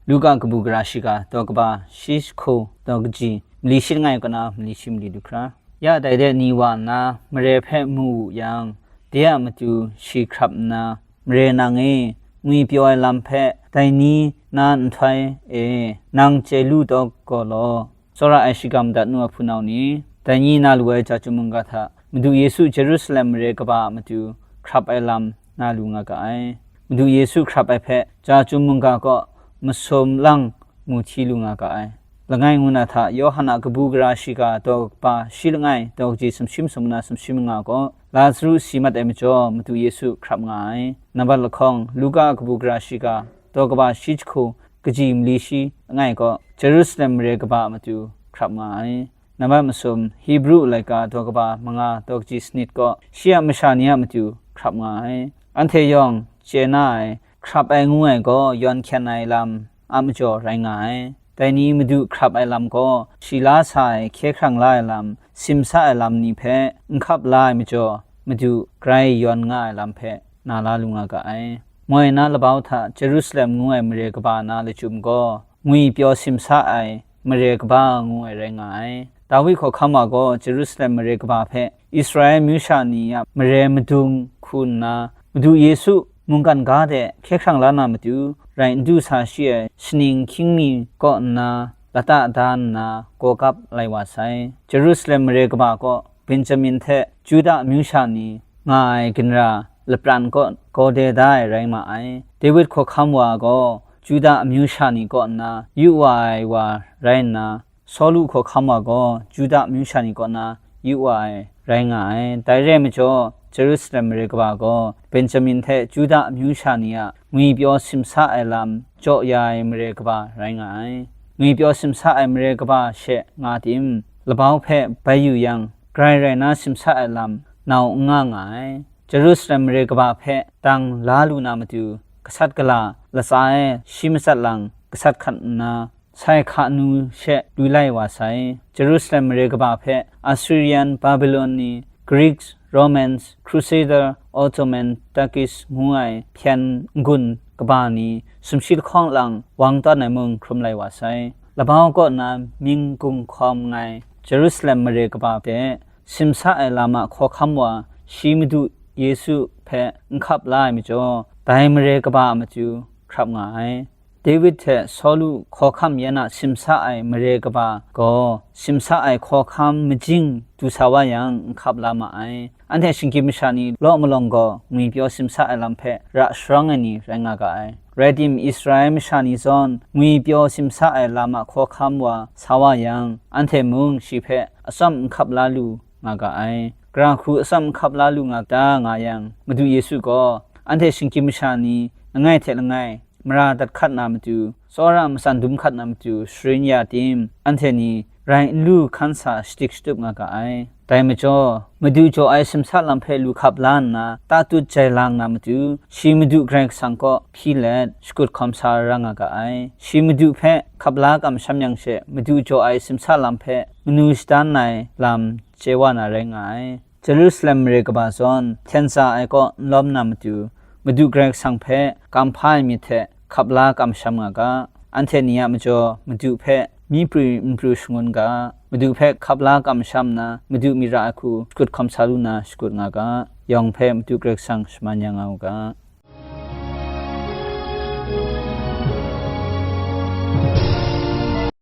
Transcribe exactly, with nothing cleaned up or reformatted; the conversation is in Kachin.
Luka kabu gara shiga, daw kaba shi jahku, daw kaji mali shi langai kaw na mali shi mali du hkra. Ya dai de ni wa nna, mare hpe mu wu yang, de a matu shi hkrap nna, "Mare nang e, ngwipyaw ai lam hpe dai ni na nhtoi e nang chye lu taw gaw law, tsawra ai shagam dat nu ai hpunau ni, dai ni na lu ai chyeju mungga hta Madu Yesu Jerusalem mare kaba a matu hkrap ai lam na lu nga ga ai. Madu Yesu hkrap ai hpe chyeju mungga kaw masum lang mu hti lu nga ga ai." Langai ngu na hta, Yawhan a kabu gara shiga, daw kaba shi langai, daw kaji sumshi masum na sumshi manga gaw, Lazaru si mat ai majaw, Madu Yesu hkrap nga ai. Nambat lahkawng, Luka a kabu gara shiga, daw kaba shi jahku, kaji mali shi langai gaw, Jerusalem mare kaba a matu hkrap nga ai. Nambat masum, Hebru laika daw kaba manga, daw kaji sanit gaw, shi a masha ni a matu hkrap nga ai. Anhte yawng chye na ai, hkrap ai ngu ai gaw yawn hkyen ai lam a majaw rai nga ai. Dai ni Madu hkrap ai lam gaw, shi la sa ai, hkye hkrang la ai lam, simsa ai lam ni hpe n hkap la ai majaw, Madu grai yawn nga ai lam hpe na la lu nga ga ai. Moi na labau hta Jerusalem ngu ai mare kaba na lachyum gaw, ngwipyaw simsa ai mare kaba ngu ai rai nga ai. Dawi hkawhkam wa gaw Jerusalem mare kaba hpe Israel amyu sha ni a mare madung hku nna, Madu Yesu mungkan ga de hkye hkrang la na matu, rai n du sa shi ai shaning hkying mi kaw nna, lata da nna, gawgap lai wa sai. Jerusalem mare kaba kaw Benjamin hte Yuda amyu sha ni nga ai ginra lapran kaw gawde da ai rai ma ai. Dawid hkawhkam wa gaw Yuda amyu sha ni kaw nna yu wa ai wa rai nna, Sawlu hkawhkam wa gaw Yuda amyu sha ni kaw na yu wa ai rai nga ai. Dai rai majaw, Jerusalem mare kaba gaw Benjamin hte Yuda amyu sha ni a ngwipyaw simsa ai lam jaw ya ai mare kaba rai nga ai. Ngwipyaw simsa ai mare kaba she nga tim, labau hpe bai yu yang, grai rai na simsa ai lam nau n nga nga ai. Jerusalem mare kaba hpe dang la lu na matu, gasat gala latsa e shi matsat lang gasat hkat nna, sai hka nu she lui lai wa sai. Jerusalem mare kaba hpe Assyrian, Babylon ni, Greeks, Romans, Crusader, Ottoman, Turkish ngu ai hpyen n-gun kaba ni sumshi lahkawng lang wang tawn ai mung hkrum lai wa sai. Labau kaw na mying gung hkawm nngai Jerusalem mare kaba de simsa ai lam a hkawhkam wa shi Madu Yesu hpe n hkap la ai majaw, dai mare kaba a matu hkrap nga ai. Dawid hte Sawlu hkawhkam yan a simsa ai mare kaba gaw, simsa ai hkawhkam majing du sa wa yang, n hkap la ma ai. Anhte shinggyim masha ni law malawng gaw, ngwipyaw simsa ai lam hpe ra sharawng ai ni rai nga ga ai. Rai tim, Israel masha ni zawn, ngwipyaw simsa ai lam a hkawhkam wa sa wa yang, anhte mung shi hpe atsawm n hkap la lu nga ga ai. Gara hku atsawm n hkap la lu nga ta nga yang, Madu Yesu gaw, anhte shinggyim masha ni langai hte langai mara dat hkat na matu, tsawra matsan dum hkat na matu sharin ya tim, anhte ni rai n lu hkan sa shadik shatup nga ga ai. Dai majaw, Madu jaw ai simsa lam hpe lu hkap la nna, tatut jai lang na matu, shi Madu Karai Kasang kaw hpyi let, shakut hkawm sa ra nga ga ai. Shi Madu hpe hkap la kamsham yang she, Madu jaw ai simsa lam hpe manu shadan ai lam chye wa na rai nga ai. Jerusalem mare kaba zawn, hten tsa ai kaw n lawm na matu, Madu Karai Kasang hpe kam hpa ai myit hte hkap la kamsham nga ga. Anhte ni a majaw Madu hpe myi pri n pru shangun ga. Madu hpe hkap la kamsham nna, Madu myit ra ai hku shakut hkawm sa lu na shakut nga ga. Yawng hpe Madu Karai Kasang shaman ya nga u ga.